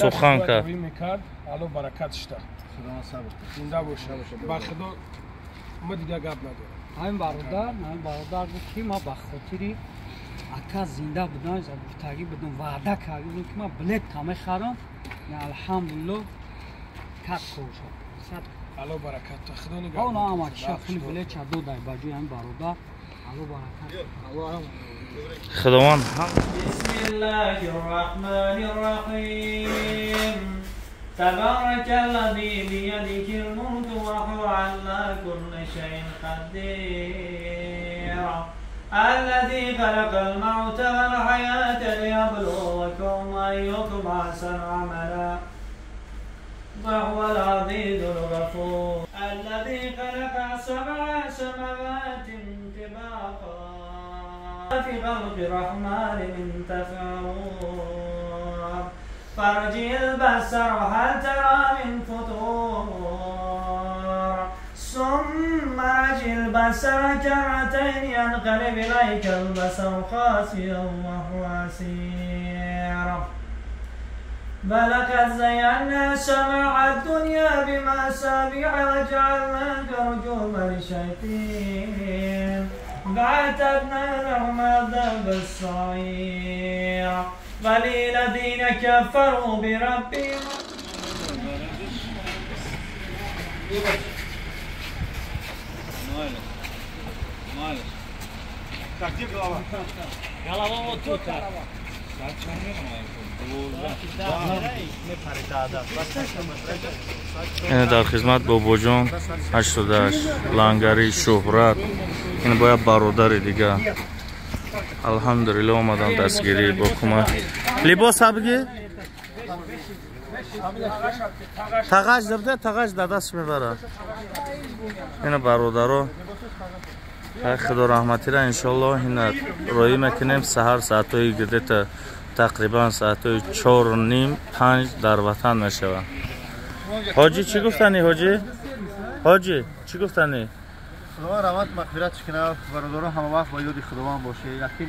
Сухан кард. Мекард, Алло баракат шта. Зинда боша. Ба Худо, ма дига гап надорам. Ҳамин бародар гуфт, ки ма ба хотири ака зинда будан гуфтагӣ будам, ваъда кардем, ки ма билет мехарам. Алҳамдулилло, кат кошад. Алло баракат, Худо нигаҳ. Она амакиша пули билетша додай ба ҷои ҳамин бародар. Алло баракат. Худованд. بسم الله الرحمن الرحيم. تبارك الذي بيده الملك وهو على كل شيء قدير، الذي خلق الموت والحياة ليبلوكم أيكم أحسن عملا وهو العزيز الغفور. الذي خلق سبع سماوات طباقا، في خلق الرحمن من تفاوت، فارجع البصر هل ترى من فطور، ثم ارجع البصر كرتين ينقلب إليك البصر خاسئا وهو حسير. ولقد زينا السماء الدنيا بمصابيح وجعلناها رجوما للشياطين وأعتدنا لهم عذاب السعير. وللذين كفروا بربهم. Так, где голова? Голова вот тут. Ина дар хизмат бобоҷон 88 Лангари Шӯҳрат. Ин бояд бародари дига, алҳамдулилло, омадан дастгирӣ бо кӯмак. Либоса бигӣ, тағаш дабда, тағаш дадастш мебара. Ина бародаро, Худо раҳматира, иншолло ина роӣ мекунем. Саҳар саатҳои где-то тақрибан саатҳои 4:30, 5 дар ватан мешавад. Ҳоҷӣ, чӣ гуфтанӣ? Ҳоҷӣ, ҳоҷӣ, чӣ гуфтанӣ? Худованд раҳмат мағфиратш кунад. Бародаро, ҳама вақт ба ёди Худованд боше. Яқин,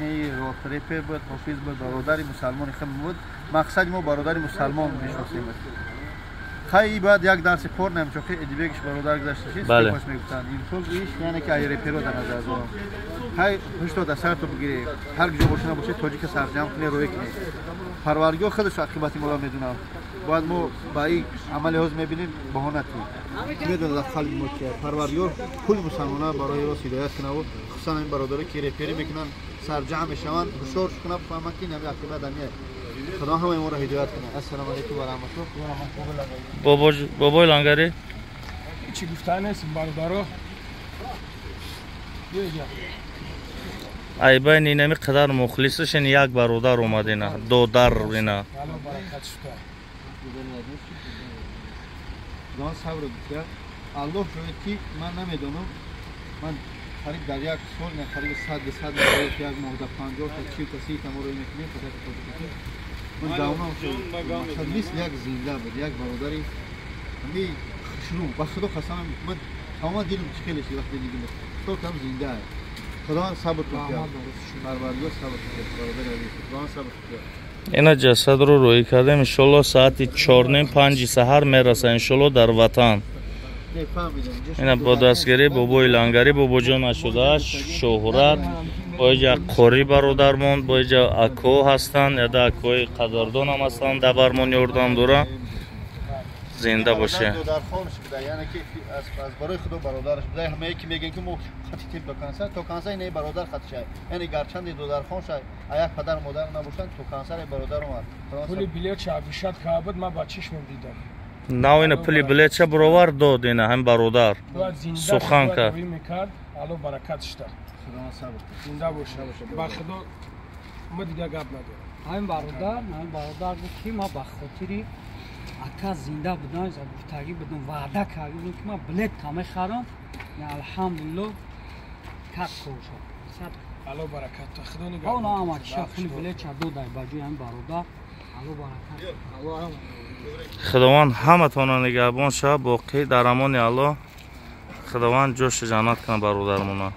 репер буд, ҳофиз буд, бародари мусалмони хим буд. Мақсади мо бародари мусалмон мешносем. Хай, бояд як дарси кор намчохи Эдибегиш бародар гузашташи мегуфтанд. Имсол иш, яъне ки ай реперо дар назар дорам. Хай, ҳушто дар сарто бигирем, ҳар ҷо боша набоше, тоҷика сарҷам кунед, рӯй кунед. Парвардигор худаш ақибати моро медонад. Бояд мо ба ин амали ҳозир мебинем, баҳонати медонад қалби мо чи. Парвардигор кулли мусалмонан барои рост ҳидоят кунаву хусусан ин бародаре ки реперӣ мекунанд, сарҷамъ мешаванд, ҳушёр кунанд, фаҳманд, ки ин ақибат амия. Худо ҳамаи моро ҳидоят кунад. Ассалому алайкум ва раҳматуллоҳ. Бобои Лангарӣ. Чӣ гуфта нест, бародаро. Айбайни инами қадар мухлисаш, ин як бародар омад, ина додар ина. Худованд сабр бикунад. Аллоҳ шоҳид, ки ман намедонам, ман қариб дар як сол на қариб 100 100, як моҳда 50 та, 40 та, 30 та моро мекунем. Фақат тоҷикӣ ман давнам шуд, мисли як зинда буд, як бародари ҳами хушрӯ. Ба Худо қасам, ман тамоман дилам чӣ хеле шуд, вақте дидим, то там зинда. Худованд сабр кунад, Парвардигор сабр кунад, бародари азиз, Худованд сабр кунад. Ина ҷасадро рӯӣ кардем, иншолло соати 4:30, 5-и саҳар мераса, иншолло, дар ватан. Ина бо дастгирии бобои Лангарӣ, бобоҷон 88 Шӯҳрат, бо иҷа қорӣ бародармон, бо иҷа ако ҳастанд, яда акои қадрдонам ҳастанд, дабармон ёрдам дора. Зинда боше. Додархонаш буда, яъне ки аз барои Худо бародараш буда. Ҳамае ки мегӯянд, ки мо хати то конса, то конса инаи бародар хатшай, яъне гарчанде додархон шай, а як падар модар набошанд, то консари бародар омад. Пули билетша абишат кабуд, ман ба чишмам дидам. Нав ина пули билетша бировар дод, ина ҳам бародар сухан кард. Мекард, Алло баракат шта. Зинда боша. Ба Худо, ма дига гап надорам. Ҳамин бародар гуфт, ки ма ба хотири ака зинда будан гуфтагӣ будам, ваъда кардем, ки ман билет мехарам. Алҳамдулилло, кат кошад. Алло баракат, Худо нигаҳ. Она амакиша пули билетша додай ба ҷои ҳамин бародар. Алло баракат. Худованд ҳаматона нигаҳбон шава. Боқӣ дар амони Аллоҳ. Худованд ҷоши ҷаннат кунад бародармона.